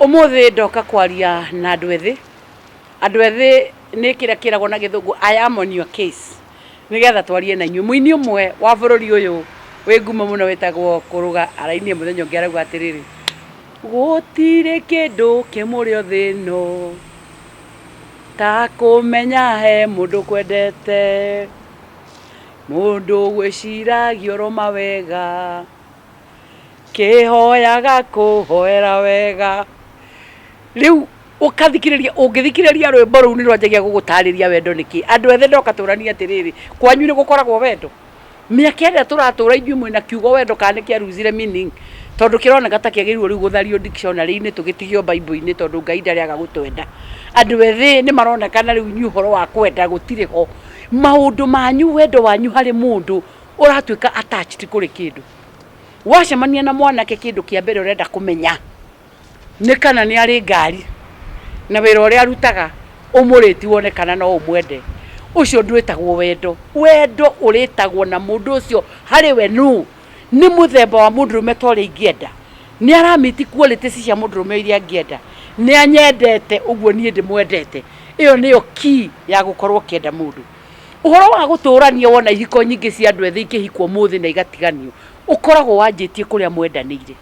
Ũmũthĩ ndoka kwaria na andũ ethĩ. Andũ ethĩ nĩ kĩrĩa kĩragwo na gĩthũngũ I am on your case nĩgetha twarie na inyuĩ. Mũini ũmwe wa bũrũri ũyũ wĩ ngumo mũno wĩtagwo Kũrũga arainire mũthenya ũngĩ arauga atĩrĩrĩ, gũtirĩ kĩndũ kĩ mũrĩo thĩ ĩno ta kũmenya he mũndũ ũkwendete, mũndũ ũgwĩciragia oro mawega. Kĩhoyaga kũhoera wega. Rĩu ũkathikĩrĩria, ũngĩthikĩrĩria rwĩmbo rũu nĩ rwanjagia gũgũtarĩria wendo nĩ kĩ. Andũ ethĩ ndoka tũranie atĩrĩrĩ, kwanyu nĩ gũkoragwo wendo? Mĩaka ĩrĩa tũratũra ithuĩ mwĩna kiugo wendo kana nĩ kĩa lose meaning? Tondũ kĩroneka ta kĩagĩrĩirwo rĩu gũthario dictionary-inĩ tũgĩtigio Bible-inĩ tondũ Ngai ndarĩ aga gũtwenda. Andũ ethĩ nĩ maronekana rĩu inyuĩ ũhoro wa kwenda gũtirĩ ho. Maũndũ manyu, wendo wanyu harĩ mũndũ ũratuĩka attached kũrĩ kĩndũ. Wacemania na mwanake kĩndũ kĩa mbere ũrenda kũmenya nĩ kana nĩ arĩ ngari na wĩra ũrĩa arutaga ũmũrĩti wone kana no ũmwende. Ũcio ndwĩtagwo wendo. Wendo ũrĩtagwo na mũndũ ũcio harĩ we nũ. Nĩ mũthemba wa mũndũrũme ta ũrĩa ingĩenda. Nĩ ara meet qualities cia mũndũrũme iria ingĩenda. Nĩ anyendete ũguo niĩ ndĩmwendete. Ĩyo nĩyo key ya gũkorwo ũkĩenda mũndũ. Ũhoro wa gũtũrania wona ihiko nyingĩ cia andũ ethĩ ikĩhikwo ũmũthĩ na igatiganio, ũkoragwo wanjĩtie kũrĩa mwendanĩire.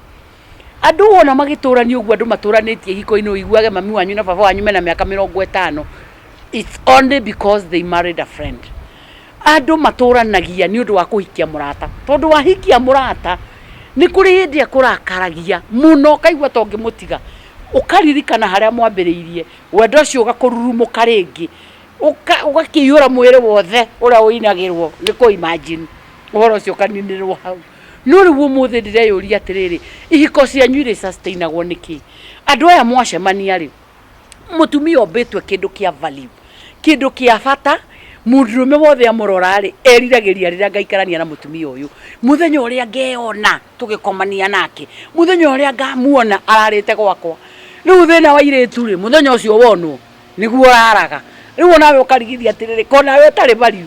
Andũ wona magĩtũrania ũguo andũ matũranĩtie ihiko-inĩ ũiguage mami wanyu na baba wanyu mena mĩaka 50, it's only because they married a friend. Andũ matũranagia nĩ ũndũ wa kũhikia mũrata, tondũ wahikia mũrata nĩ kũrĩ hĩndĩ akũrakaragia mũno ũkaigua ta ũngĩmũtiga, ũkaririkana harĩa mwambĩrĩirie, wendo ũcio ũgakũrurumũka rĩngĩ. Ũgakĩiyũra mwĩrĩ wothe ũrĩa ũinagĩrwo nĩ kũ imagine ũhoro ũcio ũkaninĩrwo hau. No rĩu ũmũthĩ ndĩreyũria atĩrĩrĩ, ihiko cianyu irĩ sustain agwo nĩkĩ? Andũ aya mwacemania rĩ, mũtumia ombĩtwo kĩndũ kĩa value, kĩndũ kĩa bata, mũndũrũme wothe amũrora rĩ, eriragĩria rĩrĩa ngaikarania na mũtumia ũyũ, mũthenya ũrĩa ngeyona tũgĩkomania nake, mũthenya ũrĩa ngamuona ararĩte gwakwa. Rĩu thĩna wa airĩtu rĩ, mũthenya ũcio wonwo nĩguo ũraraga. Rĩu onawe ũkarigithia atĩrĩrĩ, ko nawe ũtarĩ value?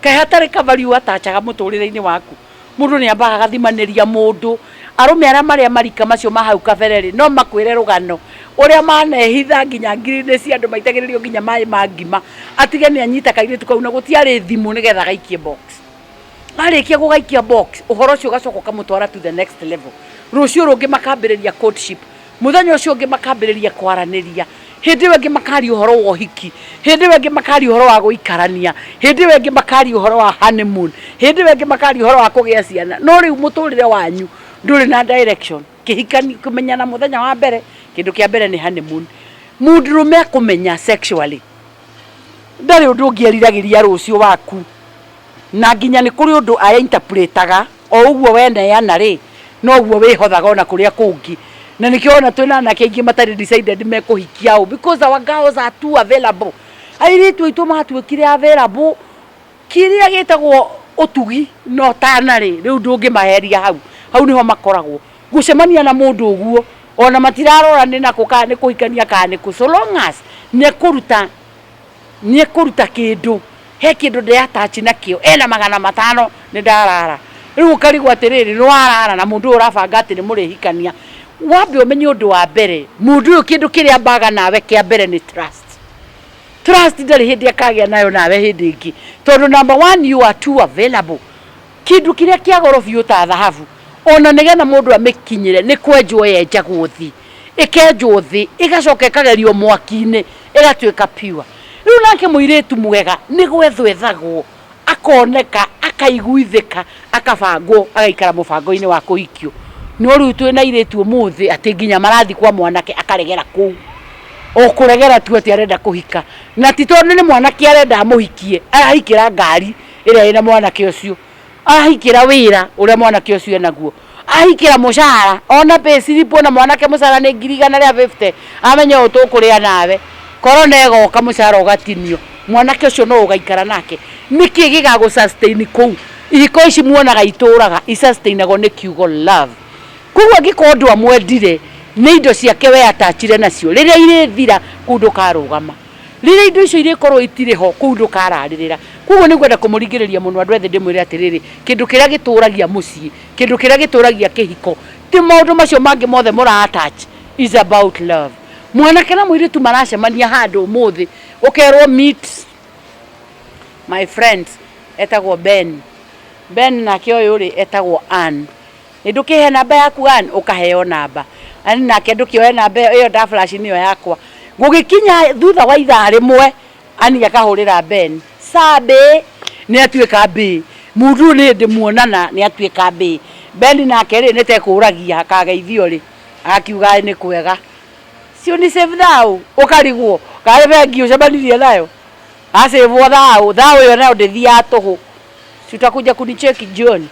Kaĩ hatarĩ ka value ũatachaga mũtũrĩre-inĩ waku? Mũndũ nĩ ambaga agathimanĩria mũndũ. Arũme arĩa marĩ a marika macio ma hau kabere rĩ, no makwĩre rũgano ũrĩa manehitha nginya ngiri-inĩ cia andũ maitagĩrĩrio nginya maĩ ma ngima, atige nĩ anyita kairĩtu kau na gũtiarĩ thimũ nĩgetha agaikie box. Arĩkia gũgaikia box, ũhoro ũcio ũgacoka ũkamũtwara to the next level. Rũciũ rũngĩ makambĩrĩria courtship. Mũthenya ũcio ũngĩ makambĩrĩria kwaranĩria, hĩndĩ ĩyo ĩngĩ makaria ũhoro wa ũhiki, hĩndĩ ĩyo ĩngĩ makaria ũhoro wa gũikarania, hĩndĩ ĩyo ĩngĩ makaria ũhoro wa honeymoon, hĩndĩ ĩyo ĩngĩ makaria ũhoro wa kũgĩa ciana. No rĩu mũtũrĩre wanyu ndũrĩ na direction. Kĩhikani, kũmenyana mũthenya wa mbere, kĩndũ kĩa mbere nĩ honeymoon. Mũndũrũme akũmenya sexually, ndarĩ ũndũ ũngĩ eriragĩria rũciũ waku. Na nginya nĩ kũrĩ ũndũ a interpret aga o ũguo weneana rĩ, noguo wĩhothaga ona kũrĩa kũngĩ. Na nĩkĩo wona twĩna anake aingĩ matarĩ decided mekũhikia ũ because our girls are too available. Airĩtu aitũ matuĩkire available, kĩrĩa gĩtagwo ũtugi na ũtana rĩ, rĩu ndũngĩmaheria hau. Hau nĩho makoragwo. Gũcemania na mũndũ ũguo, ona matirarora nĩ nakũ kana nĩ kũhikania kana nĩ kũ, so long as nĩ ekũruta nĩ ekũruta kĩndũ, he kĩndũ ndĩ attach nakĩo, ena 500 nĩ ndarara. Rĩu ũkarigwo atĩrĩrĩ, nĩ warara na mũndũ ũyũ ũrabanga atĩ nĩ mũrĩhikania. Wambe ũmenye ũndũ wa mbere, mũndũ ũyũ kĩndũ kĩrĩa ambaga nawe kĩa mbere nĩ trust. Trust ndarĩ hĩndĩ akagĩa nayo nawe hĩndĩ ĩngĩ, tondũ number one you are too available. Kĩndũ kĩrĩa kĩa goro biũ ta thahabu, ona nĩgetha mũndũ amĩkinyĩre nĩ kwenjwo yenjagwo thĩ, ĩkenjwo thĩ, ĩgacoka ĩkagerio mwaki-inĩ, ĩgatuĩka pure. Rĩu nake mũirĩtu mwega nĩ gwethwo ethagwo, akoneka, akaiguithĩka, akabangwo, agaikara mũbango-inĩ wa kũhikio. No rĩu twĩna airĩtu ũmũthĩ atĩ nginya marathiĩ kwa mwanake akaregera kũu. O kũregera tu atĩ arenda kũhika. Na ti tondũ nĩ mwanake arenda amũhikie, arahikĩra ngari ĩrĩa ĩna mwanake ũcio. Ahikĩra wĩra ũrĩa mwanake ũcio enaguo. Ahikĩra mũcara, ona pay slip ona mwanake mũcara nĩ 150,000, amenya ũyũ tũkũrĩa nawe. Corona ĩgoka mũcara ũgatinio, mwanake ũcio no ũgaikara nake. Nĩkĩ gĩgagũ sustain kũu? Ihiko ici muonaga itũraga, i sustain agwo nĩ kiugo love. Koguo angĩkorwo ndwamwendire, nĩ indo ciake we attachire nacio, rĩrĩa irĩthira kũu ndũkarũgama. Rĩrĩa indo icio irĩkorwo itirĩ ho, kũu ndũkararĩrĩra. Koguo nĩ ngwenda kũmũringĩrĩria mũno andũ ethĩ ndĩmwĩre atĩrĩrĩ, kĩndũ kĩrĩa gĩtũragia mũciĩ, kĩndũ kĩrĩa gĩtũragia kĩhiko, ti maũndũ macio mangĩ mothe mũra attach. Is about love. Mwanake na mũirĩtu maracemania handũ ũmũthĩ, ũkerwo meet my friend etagwo Ben. Ben nake ũyũ rĩ etagwo Ann. Ĩ ndũkĩhe namba yaku Ann? Ũkaheo namba. Ann nake ndũkĩoe namba ĩyo nda flash nĩyo yakwa. Gũgĩkinya thutha wa ithaa rĩmwe, Ann akahũrĩra Ben, Sa bĩ? Nĩ atuĩka bĩ. Mũndũ ũyũ nĩ hĩndĩ muonana nĩ atuĩka bĩ. Ben nake rĩ nĩ ta ekũragia akageithio rĩ, agakiuga ĩ nĩ kwega. Si ũni save thau? Ũkarigwo karĩ bengi ũcemanirie nayo? Acĩvwo thau, thau ĩyo nayo ndĩthiaga tũhũ. Si utakuja kunicheki jioni?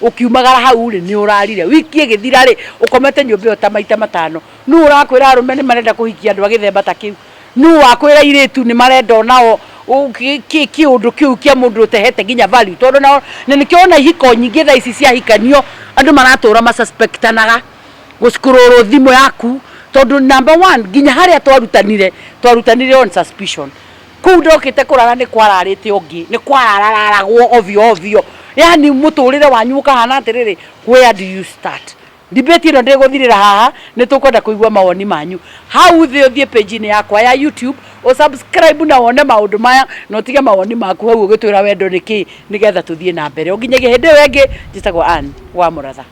Ũkiumagara hau rĩ nĩ ũrarire. Wiki ĩgĩthira rĩ ũkomete nyũmba ĩyo ta maita matano. Nũ ũrakwĩra arũme nĩ marenda kũhikia andũ a gĩthemba ta kĩu? Nũ wakwĩra airĩtu nĩ marenda onao kĩũndũ kĩu kĩa mũndũ ũtehete nginya value? Tondũ nao na nĩkĩo ona ihiko nyingĩ thaa ici ciahikanio andũ maratũra masuspectanaga gũscroll thimũ yaku, tondũ number one nginya harĩa twarutanire, twarutanire on suspicion. Kũu ndokĩte kũrara nĩ kwararĩte ũngĩ, nĩ kwarararagwo ovyo ovyo, yani mũtũrĩre wanyu ũkahana atĩrĩrĩ, where do you start? Debate ĩno ndĩgũthirĩra haha, nĩ tũkwenda kũigua mawoni manyu. Hau thĩ ũthiĩ page-inĩ yakwa ya YouTube, ũ subscribe na wone maũndũ maya, na ũtige mawoni maku hau ũgĩtwĩra wendo nĩ kĩĩ, nĩgetha tũthiĩ na mbere. O nginyagia hĩndĩ ĩyo ĩngĩ, njĩtagwo Ann wa Mũratha.